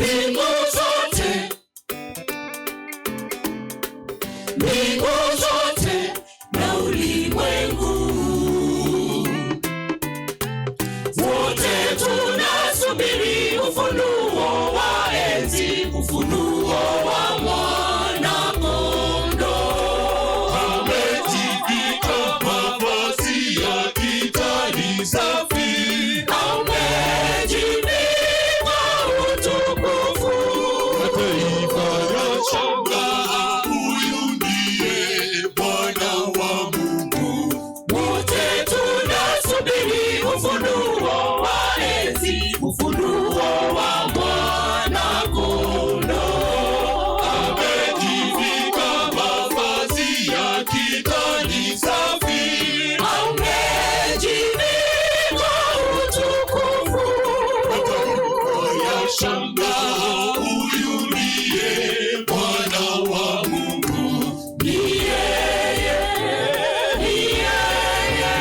Mbingu zote, mbingu zote na ulimwengu wote tunasubiri ufunuo wa enzi, ufunuo wa Mwana-Kondoo. Amejivika mavazi ya kitani safi. Amejivika utukufu. Mataifa yashangaa, huyu ndiye Bwana wa Mungu. Wote tunasubiri ufunuo wa enzi, ufunuo wa Mwana-Kondoo. Amejivika mavazi ya kitani safi. Amejivika utukufu. Mataifa yashangaa, huyu ndiye Bwana wa Mungu. Ni yeye, ni yeye,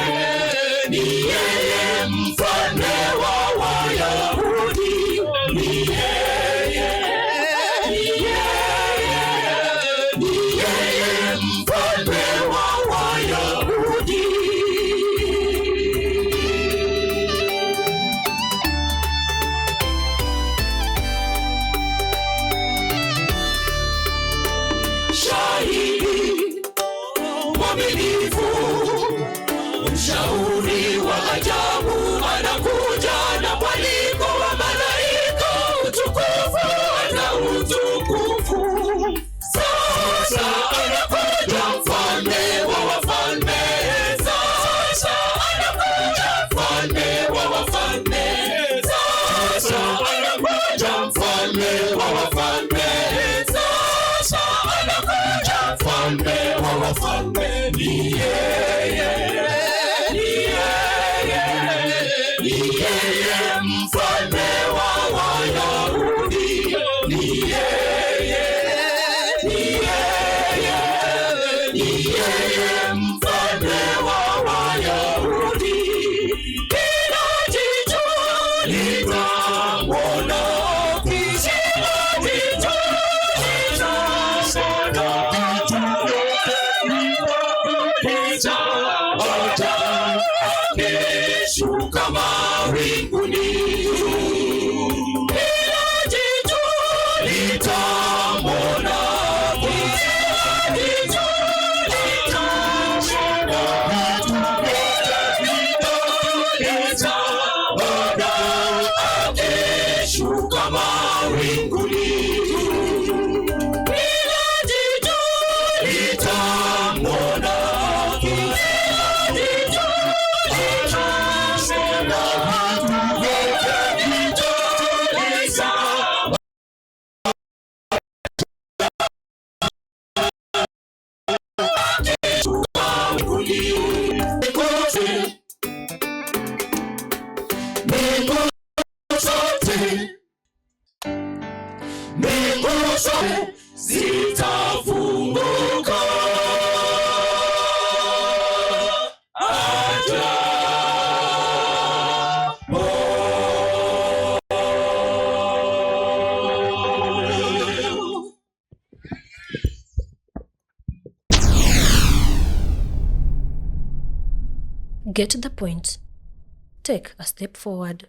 ni yeye mfalme wa Wayahudi. Ni yeye, ni yeye, ni yeye mfalme wa Wayahudi. Shahidi mwaminifu, mshauri wa ajabu, anakuja na mwaliko wa malaika, utukufu na utukufu. Sasa anakuja mfalme wa wafalme, sasa anakuja mfalme wa wafalme, sasa anakuja mfalme wa wafalme, sasa anakuja mfalme wa wafalme. Ni yeye, ni yeye, ni yeye mfalme wa Wayahudi. Ni yeye, ni yeye, ni yeye mfalme wa Wayahudi. Kila jicho litamwona, kila jicho litamwona, litamwona akishuka mawinguni. Kila jicho litamwona, kila jicho litamwona, litamwona akishuka mawinguni. Kila jicho litamwona, kila jicho litamwona, kila jicho litamwona akishuka mawinguni. Mbingu zote, mbingu zote zitafunguka. Ajapo. Get the point. Take a step forward.